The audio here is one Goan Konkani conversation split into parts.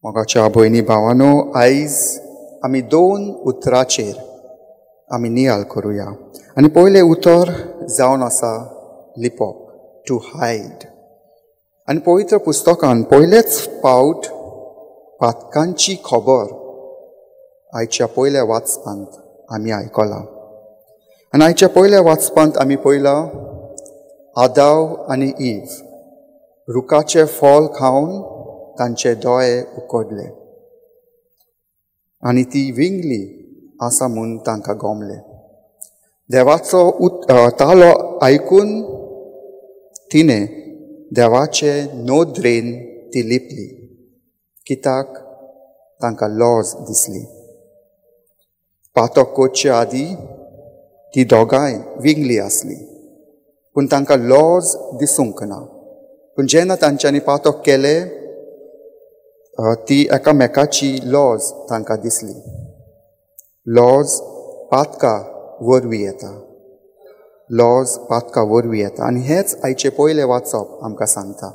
मोगाच्या भयणी भावानो, आयज आमी दोन उतराचेर आमी नियाळ करुया. आनी पयलें उतर जावन आसा लिपप, टू हायड. आनी पवित्र पुस्तकान पयलेच फावट पातकांची खबर आयच्या पयल्या वाचपांत आमी आयकलां. आनी आयच्या पयल्या वाचपांत आमी पळयलां आदाव आनी इव रुखाचें फळ खावन तांचे दोळे उकडले आनी ती विंगली आसा म्हूण तांकां गोमले. देवाचो तालो आयकून तिणें देवाचे नदरेन ती लिपली, कित्याक तांकां लॉज दिसली. पातक करचे आदीं ती दोगांय विंगली आसली, पूण तांकां लॉज दिसूंक ना. पूण जेन्ना तांच्यांनी पातक केलें ती एकामेकाची लॉज तांकां दिसली. लॉज पातका वरवीं येता, लॉज पातका वरवीं येता. आनी हेंच आयचें पयलें वाचप आमकां सांगता.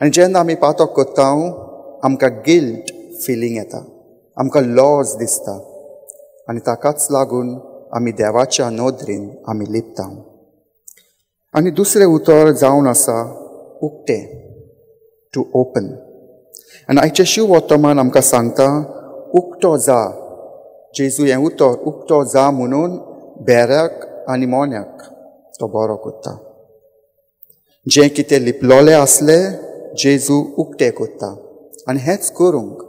आनी जेन्ना आमी पातक करता आमकां गिल्ट फिलींग येता, आमकां लॉज दिसता आनी ताकाच लागून आमी देवाच्या नदरेन आमी लिपता. आनी दुसरें उतर जावन आसा उक्तें, टू ओपन. आनी आयचें शिव वर्तमान आमकां सांगता उक्तो जा. जेजू हें उतर उक्तो जा म्हणून बेऱ्याक आनी मोन्याक तो बरो करता. जें कितें लिपलोलें आसलें जेजू उक्तें करता आनी हेंच करूंक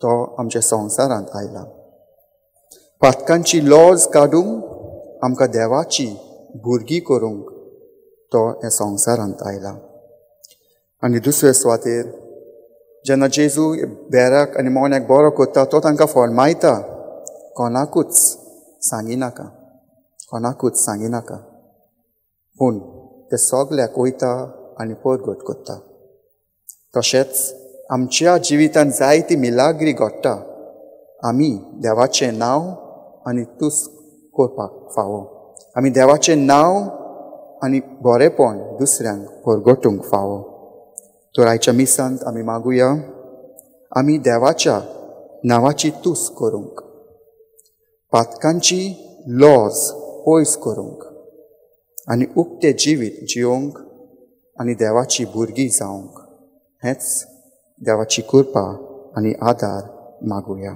तो आमच्या संवसारांत आयला. पातकांची लॉज काडूंक आमकां देवाची भुरगीं करूंक तो ह्या संवसारांत आयला. आनी दुसरे सुवातेर जेन्ना जेजू बेराक आनी मोन्याक बरो करता तो तांकां फॉर्मायता, कोणाकूच सांगिनाका, कोणाकूच सांगिनाका. पूण ते सगल्याक वयता आनी परगट करता. तशेंच आमच्या जिवितांत जायती मिलाग्री घडटा, आमी देवाचें नांव आनी तुस्त करपाक फावो, आमी देवाचें नांव आनी बरेंपण दुसऱ्यांक परगटूंक फावो. तर आयच्या मिसांत आमी मागुया आमी देवाच्या नांवाची तुस्त करूंक, पातकांची लॉज पयस करूंक आनी उक्तें जिवीत जियोंक आनी देवाची भुरगीं जावंक. हेंच देवाची कृपा आनी आदार मागुया.